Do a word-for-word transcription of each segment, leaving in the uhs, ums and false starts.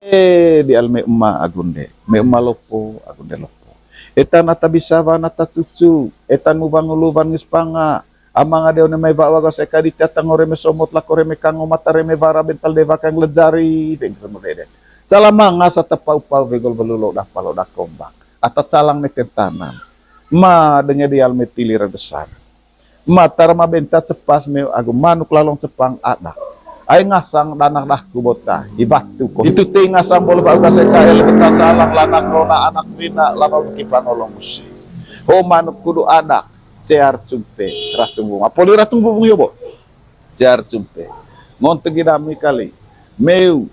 Eh, di alme uma agunde, me uma lopo agunde lopo. Etan ata bisawa nata cucu, etan muwang uluwan ngis panga, amang ade one mai wa'u agu ase ka dite ata ngore me somot lako re me kango mata re me wara bental dewa kang lejari, deng remu dede. Cala manga sata pau-pau wegol welu lo dapa lo dakombang. Ata calang ne tentanan. Ma denge di alme tili ra besar. Mata ra mabenta cepas meu agu manuk lalong cepang adak. Ai ngasang danak dahku bota, i batu ko. Itu te ngasang bolo bau kase kael beta salang lanak rona anak wina lama beki pangolong musi. Ho manuk kudu adak, cear cumpe, ratung bunga. Poli ratung bunga yo bo. Cear cumpe. Ngon tegi dami kali. Meu.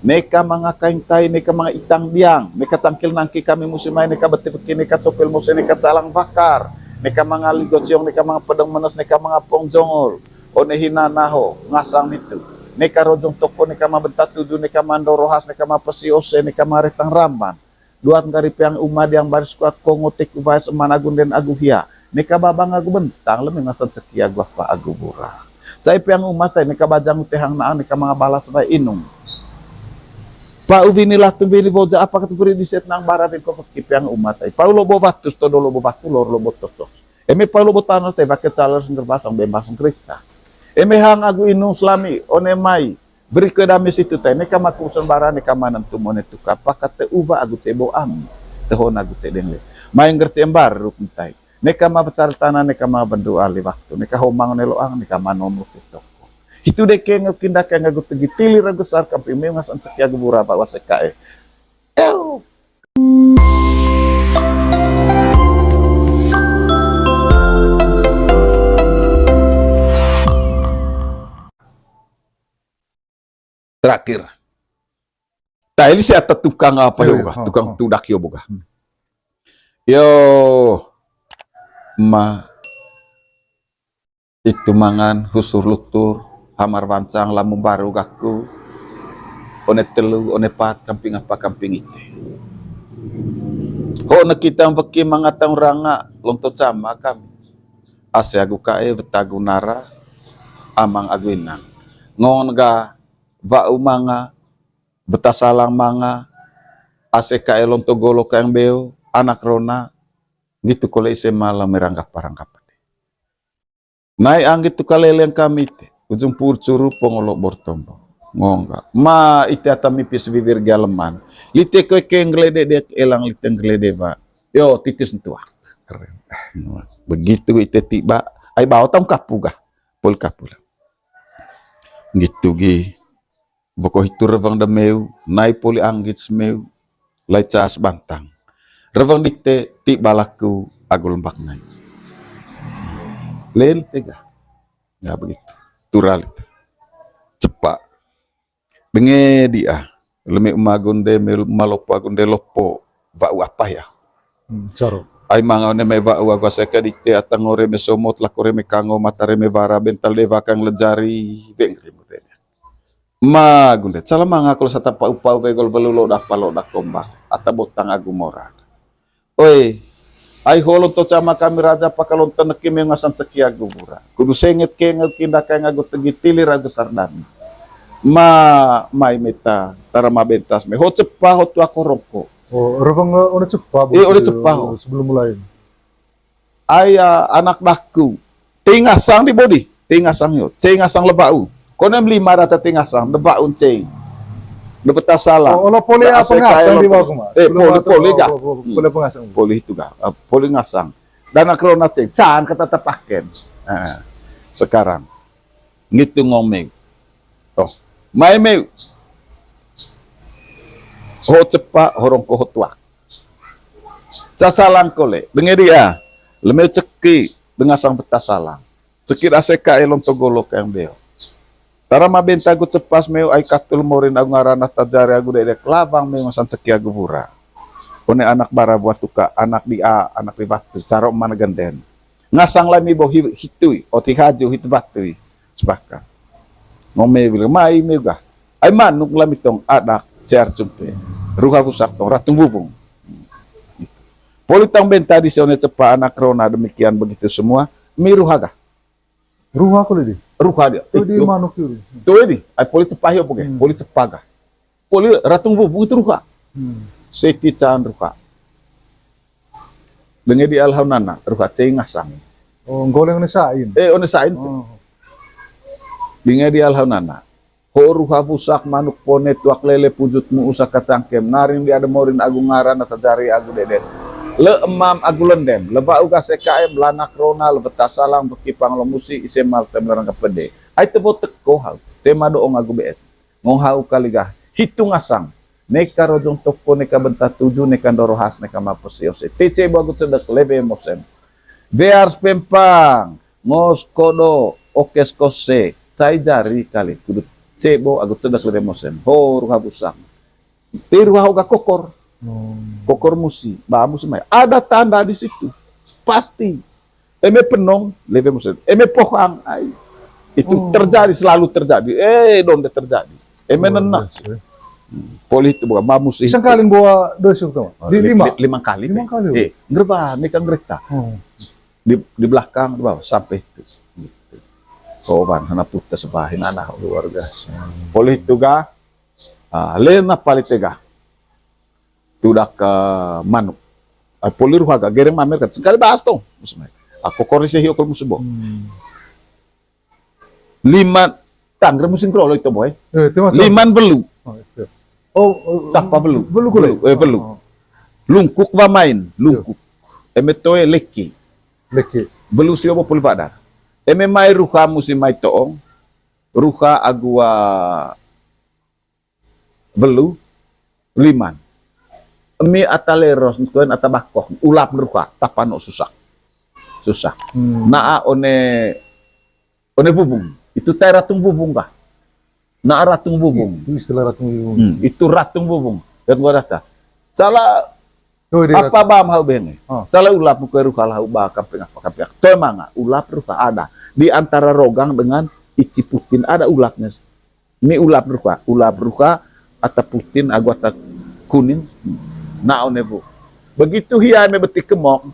Neka manga kaing tai, neka manga itang biang, neka cangkil nangki kami musi mai, neka beti beki, neka copel mose, neka calang bakar, neka manga ligo ciong, neka manga pedeng menes, neka manga pong jongol, one hina naho, ngasang ditu. Neka rojong toko, neka manga benta tudu, neka manga ndoro has, neka manga pesi ose, neka manga retang ramban. Duat nggari peang uma diang baris kua kongo teku baes eman agu nden agu hia. Neka babang agu bentang leme ngasan ceki agu apa agu bura. Cai peang uma tai neka bajang ute hang naang neka manga balas bae inung. Pa uwini latung wini boja apa katu beri diset nang bara dengko peki peang uma tai. Pa ulo bo batus todo lo bo batu lor lo bo totos. Eme pa ulo bo tanah tai bake caler sengger basang bembas senggerita. Eme hang agu inung selami one mai. Beri kedami situ tai, neka maku sembara, neka manentu mone tuka, paka te uwa agu cebo ami, tehon agu te dengle. Main gerce embar ruk tai. Neka ma becar tanah, neka ma bendu ali waktu, neka homang ne loang, neka manomu toko. Hitu deke ngeu kinda kae ngagu tegi tili ra gesar kampi meungas ancek ya gebura bawa sekae. Eu. Terakhir. Tah, ini si ata tukang apa yo, yo, ga? Tukang tudak yo, boga. Hmm. Yo, ma, itu mangan, husur lutur, hamar wancang, lamu baru gaku, one telu, one pat, kamping apa, kamping ite. Ho ne kita weki mangatang ranga, lonto cama kami. Ase agu kae, weta agu nara, amang agu inang. Ngon ga, wa'u manga, beta salang manga, ase kae lonto golo kaeng beo, anak rona, gitu kole ise malam meranggap-ranggap. Nai anggi tu kaleleng kami te, ujung pur curu pongolo bortombo. Ngongga. Ma ite ata mipis wiwir galeman. Lite koe keng gelede dek elang lite gelede ba. Yo, titis ntuak. Keren. Begitu ite tiba, ai bawa tong kapu gah. Pol kapu lah. Gitu gi. Boko hitu rewang da meu, nai poli anggit semeu, lai cas bantang. Rewang dikte, ti balaku, agu lembak nai. Lel tega. Ya begitu. Tural itu. Cepak. Denge dia. Leme uma agunde, mel-, malopo agunde lopo. Wa'u apa ya? Hmm, coro. Ai manga one mai wa'u agu ase ka dikte, atang ore me somot, lako re me kango, mata re me wara, bental dewa kang lejari, weng re me dede. Ma gunde, cala manga kolo sata pau-pau wegol welu lodak palodak kombak, ata botang agu mora. Oi, ai holon to cama kami raja pakalon teneki mengasan ceki agu bura. Kudu senget ke ngeu kinda kae ngagu tegi tilir agu sardani. Ma, mai meta, tara ma bentas me. Ho cepa, ho tuak, ho rongko. Oh, rewang, eh, one cepa, eh, one cepa, oh. Sebelum mulai. Ai, ah, anak daku. Tei ngasang di bodi. Tei ngasang yo. Cei ngasang leba'u. Konem lima rata tei ngasang. Leba'u cei. Lebeta salang. Oh, olo poli apa ngasang di bawah kuma? Eh, poli, poli gah. Poli apa ngasang? Poli itu gah. Ah, poli ngasang. Dana krona cei. Can kata tepaken. Ah, sekarang. Ngitu ngomeng. Oh, mai meu. Ho cepa, ho rongko, ho tuak. Casalang kole, denge dia. Lemeu ceki, dengasang beta salang. Ceki ase ka elon togolo kaeng beo. Tara ma benta gu cepas meu ai katul morin agu ngarana tajare agu dedek labang meu masan ceki agu bura. One anak bara buah tuka, anak di a, anak di batu, caro mana genden. Ngasang lai mi bo hi-, hitui, oti haju hitu batui. Sepakat. Ngome bilang, mai meu gah. Ai manuk lami tong adak cear cumpe. Ruha busak tong ratung bubung. Politang benta di sione cepa anak rona demikian begitu semua. Mi ruha gah. Ruha kali di? Ruha dia. Tuh di manuk itu. Tuh ini. Ai poli cepa yo poke. Hmm. Poli cepa gah. Poli Ratung Wubung itu ruha. Hmm. Seti can ruha. Denge di alhau nana, ruha cei ngasang. Oh, nggoleng one sain. Eh, one sain. Oh. Denge di alhau nana. Ho ruha busak manuk pone tuak lele pujut mu usa kacangkem naring di ade morin agu ngaran ata jari agu deden. Le emam agu lendem, leba uga C K M, lanak rona, lebeta salang, beki panglo musi, ise mal tem lerang kepede. Ai tebo teko hau, tema doong agu beet. Ngong hau kali gah, hitung asang. Neka rojong toko, neka benta tuju, neka ndoro has, neka mape siose. Tece bo agu cedek, lebe mosem. Bears pempang, ngos kodo, okes kose, cai jari kali, kudu cebo agu cedek lebe mosem. Ho, ruha busang. Ti ruha hoga kokor. Hmm. Kokor musi, ba musi mai. Ada tanda di situ. Pasti. Eme penong, lebe mosem. Eme pohang, ai. Itu Oh. terjadi, selalu terjadi. Eh, donde terjadi. Eme Luar nena. biasa, ya. Hmm. Poli itu bukan, ba musi. Sengkalin bawa dosa utama. Oh, Di li-, lima. li-, lima kali, Lima Pe. kali, Eh, ngerba, neka ngereta. Oh. Di, di belakang, di bawah, sampai itu. Soban, hana puta sebahin anak. Luar biasa. Poli itu ga, ah, lena pali tega. Tudak, eh, manuk. Ah, poli ruha ga, gereng mamer kan. Sekali bahas tuh. Musim. Aku korisi hiokol musim bo. Hmm. Lima, tangger musim kerolo itu boy. Eh, itu mah Liman belu. Oh, itu. Oh, oh, Tapa belu. Belu kule? Belu, eh, belu. Oh, oh. Lungkuk wa main, lungkuk. Eme toe leki. Leki. Belu sio bo poli badar. Eme mai ruha musim mai toong. Ruha agu wa belu, liman. Emi ata leros, ntoen ata bakok, ulap ruha, tapano susah. Susah. Hmm. Naa one, one bubung. Itu tai ratung bubung kah? Naa ratung bubung. Itu istilah ratung bubung. Hmm, itu ratung bubung. Dan gua rata. Salah Oh, dia apa ratung. Bam hau bene? Oh. Salah ulap buka ruha lahu ba kampeng apa kampeng. Toe manga, ulap ruha ada. Di antara rogang dengan iciputin ada ulapnya. Mi ulap ruha, ulap ruha, ata putin, agu ata kuning, na one bu. Begitu hia me beti kemok,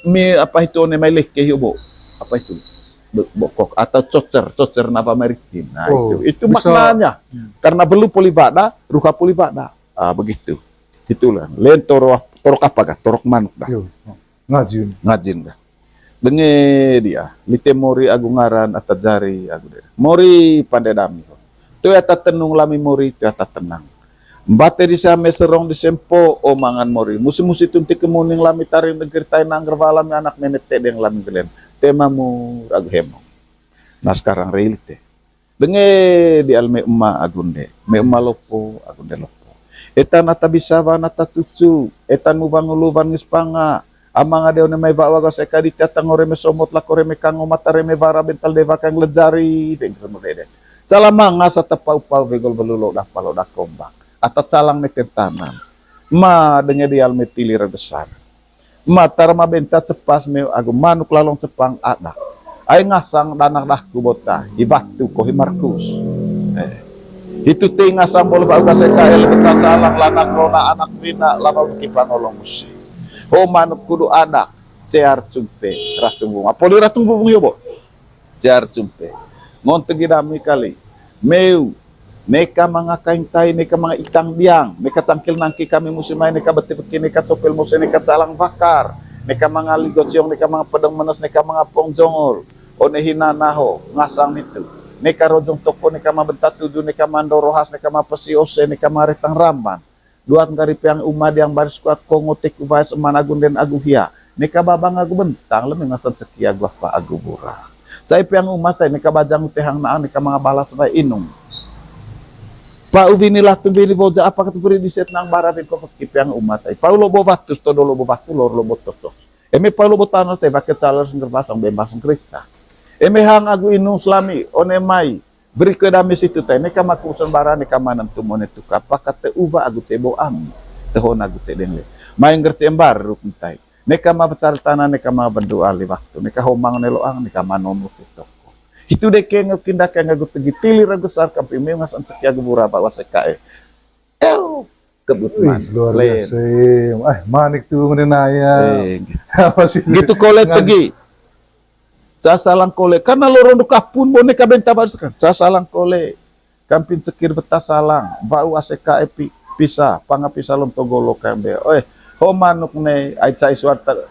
mi apa itu one mai leke hio bo. Apa itu? Be-, bokok atau cocer, cocer napa maritim. Nah, Oh, itu. Itu bisa maknanya. Hmm. Karena belu poli bada, ruha poli bada. Ah, begitu. Itulah. Len toro, torok apa kah? Torok manuk dah. Yo. Ngajin. Ngajin dah. Denge dia, lite mori agu ngaran ata jari agu de. Mori pande dami. Toe ata tenung lami mori, toe ata tenang. Mbate di same serong di sempo, o mangan mori. Musi-musi tunti kemuning lami taring dengkir tai nangger wa lami anak nenek tedeng lami gelen. Tema mur agu hemong. Nah, sekarang realite. Denge di alme uma agunde, me uma lopo, agunde lopo. Etan ata bisa wan ata cucu, etan mu bangulu wan ngis panga, amang ade one mai wa waga seka di tiata ngore me somot lako reme kango mata reme wara bental dewa kang lejari, deng remo dede. Cala manga sata pau-pau wegol belulo dapa lo dakombang. Ata calang me tentanan. Ma denge di alme tili rebesar. Matar mabenta cepas meu agu manuk lalong cepang ada. Ai ngasang danak dahku bota, hi batu ko hi Markus. Eh. Hitu tei ngasang bolu bau kaseka ele beta salang lanak rona anak wina lama beki pangolong musi. Ho manuk kudu ada, cear cumpe, ratung bunga. Poli ratung bunga yo bo. Jar cumpe. Ngonte gidami kali. Meu. Neka manga kain tai, neka manga itang biang, neka cangkil nangki kami musim ai, neka beti beki, neka copil muse, neka calang bakar, neka manga ligociong, neka manga pedeng menes, neka manga pong jongol. One hina naho, ngasang nitu. Neka rojong toko, neka ma benta tuju, neka ma ndoro has, neka ma pesi ose, neka ma retang ramban. Duat nggari peang uma diang baris kuat kongo teku wais eman agu nden agu hia. Neka babang agu bentang lemi ngasan seki agu apa agu bura. Cai peang uma tai neka bajang utehang naang neka manga balas wai inung. Pa uwini latu wili boja apa katu beri diset nang bara bengko peki peang uma tai. Pau lobo batus todo lobo batu lor lobo totos. Eme pau lobo tanah tai bake calar sengger basang bembas senggerita. Eme hang agu inung selami one mai. Beri kedami situ tai, neka maku usun bara, neka manentu mone tuka, pakate uwa agu cebo ami, tehon agu tedeng le. Main gerce embar ruk tai. Neka ma becar tanah, neka ma bendu ali waktu, neka homang ne loang, neka manomu tutoko. Hitu deke ngekinda ke ngagu tegi tili ragu sar kampi meungas anseki agu bura bawa sekae. Eu, kebut Wih, man. Luar Len. Biasa. Eh, manik tuh ngene naya. Eh, Apa sih? Gitu kole Ngan- tegi. Casalang kole. Karena lorong du kapun bone kabenta baru kan. Casalang kole. Kampin cekir beta salang, wa'u ase kae pi-, pisa, panga pisa lonto golo kambe. Oe, ho manuk ne, ai cai suar ta-,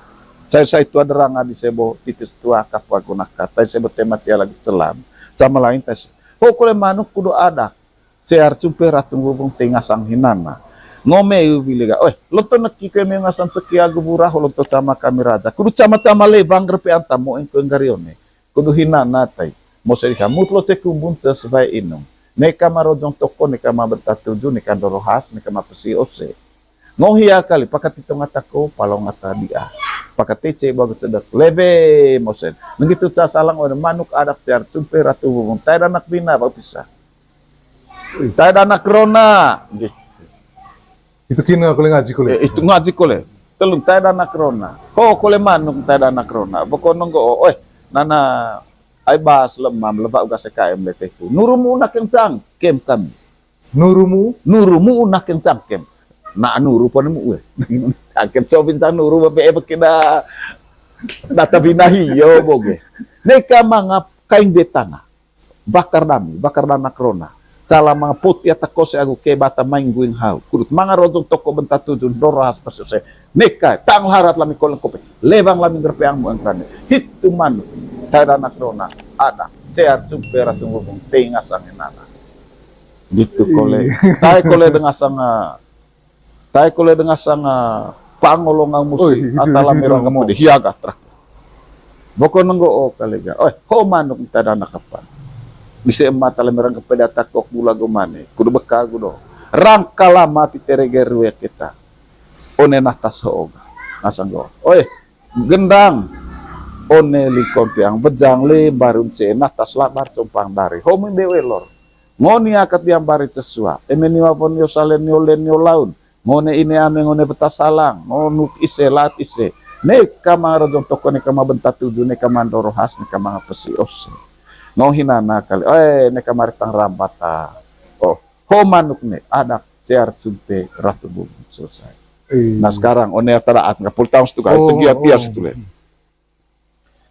cai sai tua deranga di sebo, titis tua kapua gunaka, tai sebo tema cia lagi celam. Sama lain tai se-, ho kole manuk kudu adak. Cear cumpe ratu wubung tengasang hinana. Ngome ubi lega. Oe, lonto neki ke mengasang ceki agu bura, ho lonto cama kami raja. Kudu cama-cama lebang gerpe anta mo engko enggarione. Kudu hinana tai. Mose diha mutlo cekumbun sesuai inung. Neka marojong toko, neka mabenta tuju, neka ndoro has, neka mapesi ose. Ngohia kali, pakati tonga tako, palonga ta dia. Pakati ce bagu cedek. Lebe, Mose. Nenggitu ca salang, oe manuk adak cear cumpe ratu wubung. Tai danak bina, bau pisa. Tai danak rona. Gitu. Itu kina kole ngaji kole. Eh, itu ngaji kole. Telun tai danak rona. Ho kole manuk tai danak rona. Boko nonggo, oh, eh, nana ai bas lemam leba uga sekaem leteku. Nurumu unak yang cangkem kami. Nurumu? Nurumu unak yang cangkem. Na nuru pon mu, eh. Cangkem sobin cang nuru babe ebe kena data binahi yo boge. Neka mangap kain betana. Bakar dami, bakar danak rona. Cala manga poti ata kose agu ke bata main guing hau. Kudut manga rojong toko benta tuju, ndoro has pasuse. Neka, tang harat lami koleng kope. Lebang lami ngerpeang mu engkrane. Hitu manuk. Tai danak rona. Ada. Sehat sumpe ratu ngobong. Tengasang enana. Gitu kole. Ih. Tai kole dengan sanga. Tai kole dengan sanga pangolongan musi, oi, atala merang kepede, hiaga trak. Boko nenggo o kalega. Oi, ho manuk tai danak kepan. Bise ema tala merang kepede atakok gula gumane. Kudu beka gudo. Rangkala mati terege rue kita. One natas ho oga. Nasang go. Oi, gendang. One likon piang bejang le barum ce natas labar compang dari. Ho mimbe welor. Ngoni akat diambari cesua. Eme niwa pon nio salen nio len nio laun. Ngone ine ame ngone beta salang. Ngonuk ise laat ise. Neka ma rojong toko neka ma benta tuju neka ma ndoro has neka ma pesi ose. Ngo hinana kali. Oe neka maritang rambata. Oh, ho manuk ne. Adak sear sumpe ratu bubuk selesai. Nah sekarang one ataraat ngapul taun setuka. Oh, tegiat dia oh. Situlen.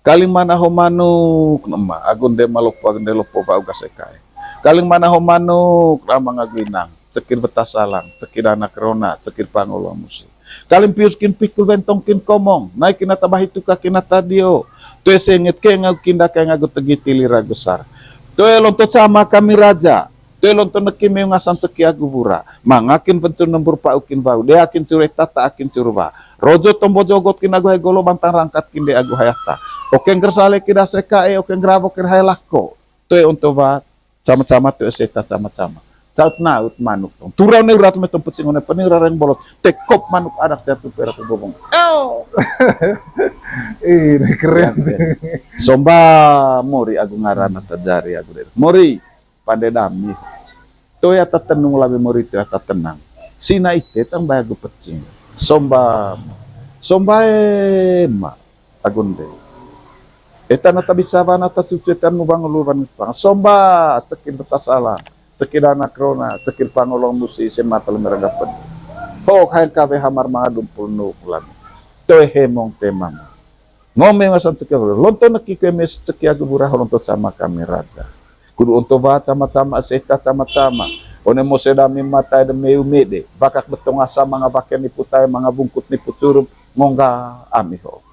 Kaling mana ho manuk, nema, agunde malopo, agunde lopo, bau gase kae. Kaling mana ho manuk, ramang agu inang, cekir beta salang, cekir anak rona, cekir pangolo musi. Kaling pius kin pikul bentong kin komong, nai kina tabahi tuka kina tadio. Toe senget ke ngagu kinda ke ngagu tegi tili ragu sar. Toe lonto cama kami raja. Toe lonto neki meungasan ceki agu bura. Mangakin pencun nembur paukin bau. Deakin cure tata akin curba. Rojo tombo jogot kin agu hai golo bantang rangkat kin de agu hai ata. Oke ngger sale kida sekae, oke ngger abo kir hai lako. Toe onto ba cama-cama toe seta cama-cama. Caut naut manuk tong. Turau ne urat me tong pecing one pening rareng bolot. Tekop manuk adak jatuh perak bobong. Eo. Ih, ini keren. Somba mori agu ngarana tajari agu de. Mori. Pande dami. Toe ata tenung labe mori toe ata tenang. Sina ite tang bae agu pecing. Somba. Somba ema. Agunde. Eta nata bisa bana ta cucu eta nu bang luban pang. Somba cekin beta salang. Cekin anak rona. Cekin pangolong musi ise mata lemera gapen. Ho kain kabe hamar mangadum pulnu pulan. Toe hemong temang. Ngome ngasan ceki agu bura. Lonto neki ke mes ceki agu bura ho lonto cama kami raja. Kudu onto ba cama-cama seta cama-cama. One mose dami matae de meu mede. Bakak betong asa manga baken nipu tae manga bungkut nipu curup ngongga ami ho.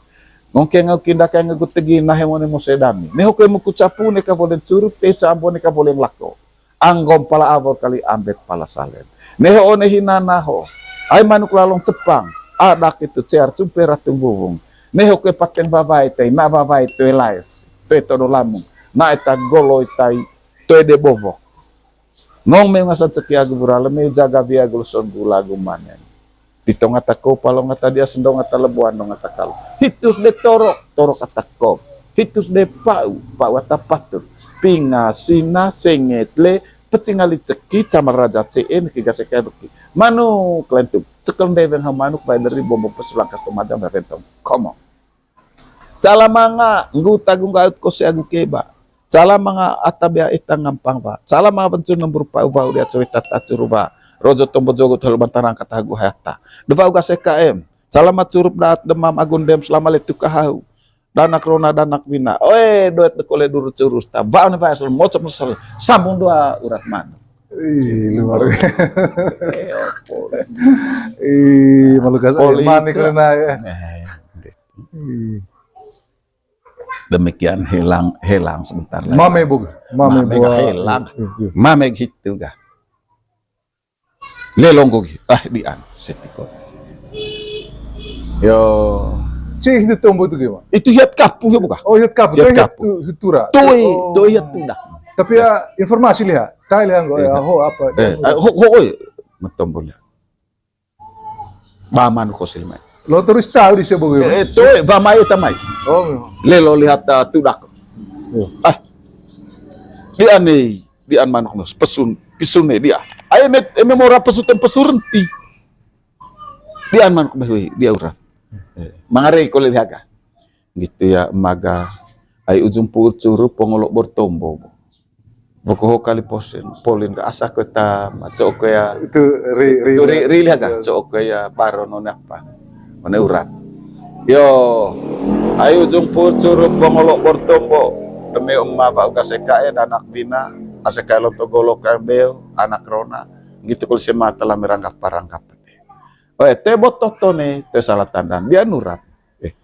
Ngongke ngau kinda kae ngagu tegi nahe one mose dami. Neho ke muku capu neka bolen curup te cambo neka bolen lako. Anggom pala awor kali ambet pala salen. Neho one hinana ho. Ai manuk lalong cepang. Adak itu cear cumpe ratu bubung. Neho ke paten babai tai, na babai toe laes. Toe todo lamung. Na eta goloi tai, toe de bovok. Ngong me ngasan ceki agu bura le me jaga bia gulson gula gumanen. Di tonga ta kopa, longa ta dia, sendonga ta leboan, donga ta kalo. Hitus de torok, torok ata kop. Hitus de pau, pau ata patut. Pinga, sina, senget, le, pecing ali ceki, camal raja ceen, kiga seka beki. Manuk, lentung. Cekel ndeweng ha manuk, bai leri, bombo pesulang, kasto majang, rentong. Komo. Cala manga, nggu tagung gaut kose agu keba. Cala manga ata bea ita ngampang wa. Cala manga bencun nembur pau bau dia curi tata curu wa. Rojo tombo jogot helu bantarang kata agu hayata. Dewa uga sekaem. Cala ma curup daat demam agun dem selama letu kahau. Danak rona danak wina. Oe doet dekole duru curus ta. Bau ne baes mocok mesel. Sambung dua urat manu. Ih, luar biasa. Eh, apa? Ih, Malukas, eh, Politik. Manik kena ya. Eh, gitu. Ih. Demikian helang, helang sebentar lagi. Mame bug, mame mame bua. Helang. Ih, ih. Mame gitu gah. Lelong ko gi. Ah, dian, setiko. Yo. Cih, itu tombo itu gimana? Itu hiat kapu ya buka. Oh, hiat kapu. Hiat kapu. Itu hiat tura. Toi, oh. Toi hiat tudak. Tapi ya, informasi lihat. Tai lihat kok ya, ho apa. Eh, ho, ho, oi. Matombo lihat. Ba manu kosil mai. Lo terus tahu di sebuah. Eh, toi, ba mai tamai. Oh, memang. Lelo lihat, ah, tudak. Iya. Ah. Dian nih. Dian manuk nos, pesun, pisun ne dia. Ai met, eme mora pesu tem pesu renti. Dian manuk me hui, dia urat. Eh, mangare ko le haga. Gitu ya, maga. Ai ujung pu'ur curu pongolok bortombo. Boko ho kali posin, polin ka asa ko ta, ma cok ko ya. Itu ri, ri, itu ri, ri lihat ka, iya. Cok ko ya, baro none apa. One urat. Yo, ai ujung pu'ur curu pongolok bortombo. Demi umma ba uga sekae, danak bina, asekae lonto golo kae beo, anak rona. Gitu kul sema telah meranggap paranggap. Oe, te bototo ne, te salah tandan. Dia nurat. Eh,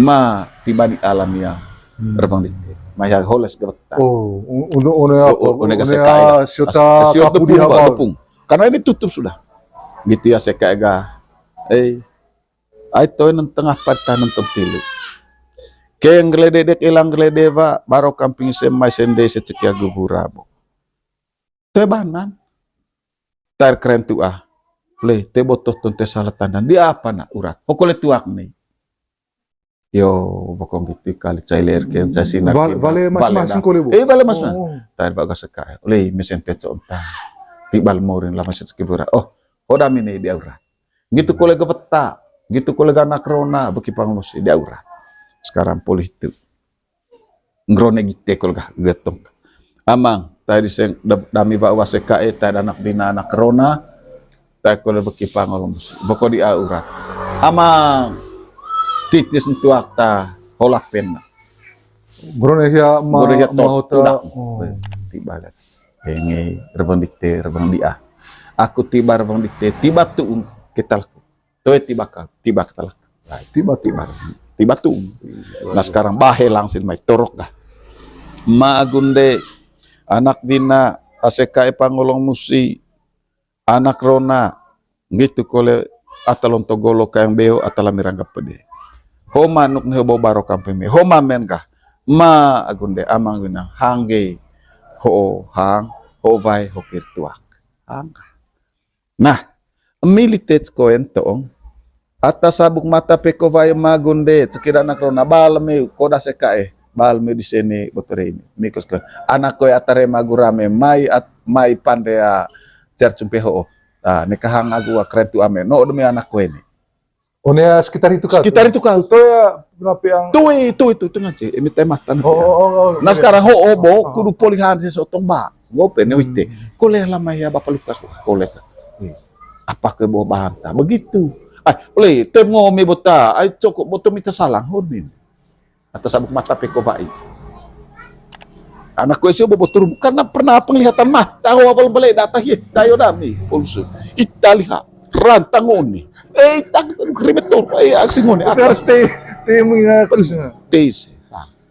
ma tiba di alam ya. Hmm. Rebang di. Ma ya holes gawat. Oh, u-, untuk one apa? Oh, oh, one ka sekae. Siota siota kapu di pung, hawal. Pung. Karena ini tutup sudah. Gitu ya sekae ga. Eh, Ai toi nang tengah parta nang tong tilu. Keng gele dedek elang gele dewa, baro kamping semai sende seceki agu vura bo. Toi banan. Tair keren tu ah. Le, te botoh ton te salah tandan. Di apa na urat? Hokole tuak ni. Yo, bokong gitu kali cai ler ke, cai sinar. Vale masing-masing kole bo. Eh, vale masing-masing. Oh. Tair baga sekae. Ole, mesen te conta. Tibal morin lama seceki vura. Oh, hodam ini dia urat. Gitu kolega peta, gitu kolega anak rona, beki panglusi, dia urat. Sekarang polih tu. Ngrone gite kolega getong. Amang, tadi seng, da-, dami ba wase kae, tadi anak bina anak rona, tadi kolega beki panglusi, boko dia urat. Amang, titis ntuak ta, hola pena. Ngrone hia ma-, ngrone hia mahota. Oh. Tiba lihat. Henge, rebang dikte, rebang dia. Aku tiba rebang dikte, tiba tuung, kita laku. Toe tiba ka, tiba kita laku. Nah, tiba, tiba. Tiba tuung. Nah, sekarang bahe langsung mai torok kah. Ma agunde, anak bina, aseka e pangolong musi, anak rona, ngitu kole ata lonto golo kaeng beo ata lami rangga pede. Ho manuk ne ho bau baro kamping me. Ho mamen kah. Ma agunde amang winang hangge. Ho hang, ho vai, ho kir tuak. Hang. Nah, milite koen toong. Ata sabuk mata peko vai ma agunde, cekida anak rona, bal meu, koda sekae, bal meu di sene, botore ini. Mikos ke, anak koe atare magu rame, mai at-, mai pande a, cer cumpe ho. Ah, ne kahang agu a keren tu ame, no demi anak koe ni. One ya sekitar itu ka. Sekitar itu ka. Itu ya, berapa yang. Tui, tui, tui, tui, ngace, emi tematan. Oh, oh, oh, oh, nah, iya. Sekarang ho, oh, bo, ah, kudu polihan si sotong ba. Gope ne uite. Hmm. Kole lama ya Bapak Lukas, kole ka. Iya. Apa ke bo bahanta? Begitu. Ai, ole, tem ngome bota, ai cokok boto mita salang, hormin. Ata sabuk mata peko bai. Anak koe sio bobo turun, karena pernah penglihatan mata, ho awal bale data hie, tayo dami, polsu. Ita liha, rantang oni. Eh, ita krimet tuh, eh, aksi ngoni. Itu harus te, te mengaku sih. Te,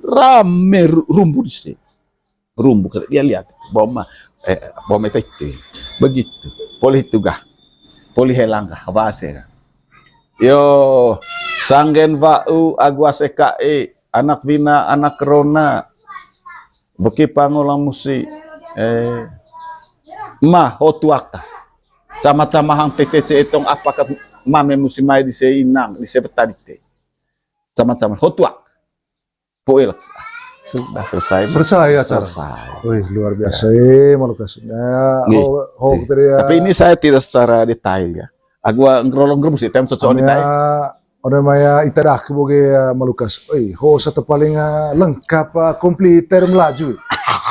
rame ru-, rumbu di se. Rumbu, kata dia lihat, bom, eh, bom itu, itu. Begitu. Poli itu gah. Poli helang gah, bahasa gah. Yo, sanggen wa'u agu ase kae, anak wina, anak rona. Beki pangolang musi, eh, ma, ho tuak ta. Cama-cama hang tete ce etong apakah mame musi mai di se inang, di se beta di te. Cama-cama, ho tuak. Poel. Sudah selesai. Selesai acara. Selesai. Wih, luar biasa, eh, Malukas. Ya, gitu. Ho, ho, tadi ya. Tapi ini saya tidak secara detail ya. Agu ngerolong gerbus ya, tem cocok detail. One maya ita dah ke boge, eh, Malukas. Oi, ho satu paling, eh, lengkap, eh, komplit term Melaju.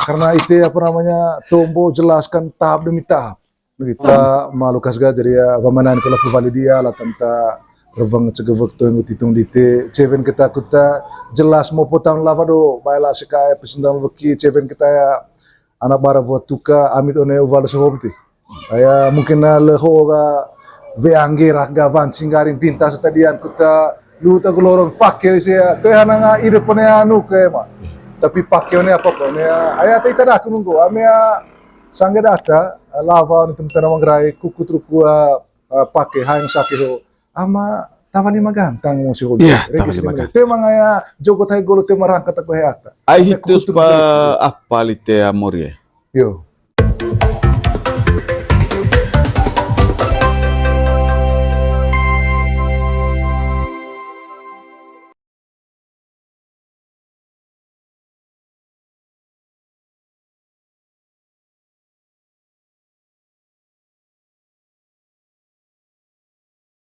Karena itu, apa namanya, tombo jelaskan tahap demi tahap. Ita Malukas ga jadi ya, pamanan kalau pevali dia lah tanta reveng cegevek tu yang titung dite, ceven kita kuta jelas mau potang lava do, baiklah sekai pesendang beki, ceven kita ya, anak bara buat tuka, amit one uval sohom ti. Aya mungkin na leho ga weang gerak ga wancing garing pintas tadian kuta luta gelorong pake sia. Toe hana nga ide pone anu ke ma. Tapi pake one apa pone aya ta ita daku nunggu. Ame a sangge data, lawa ni temen-temen Manggarai, kuku truku, eh, pake haeng saki ho. Ama tawa lima gantang mo si ho. Iya, tawa lima gantang. Tema ngaya jogot hai golo tema rangkat aku hai ata. Ai hitus pa apa lite amor ya? Yo.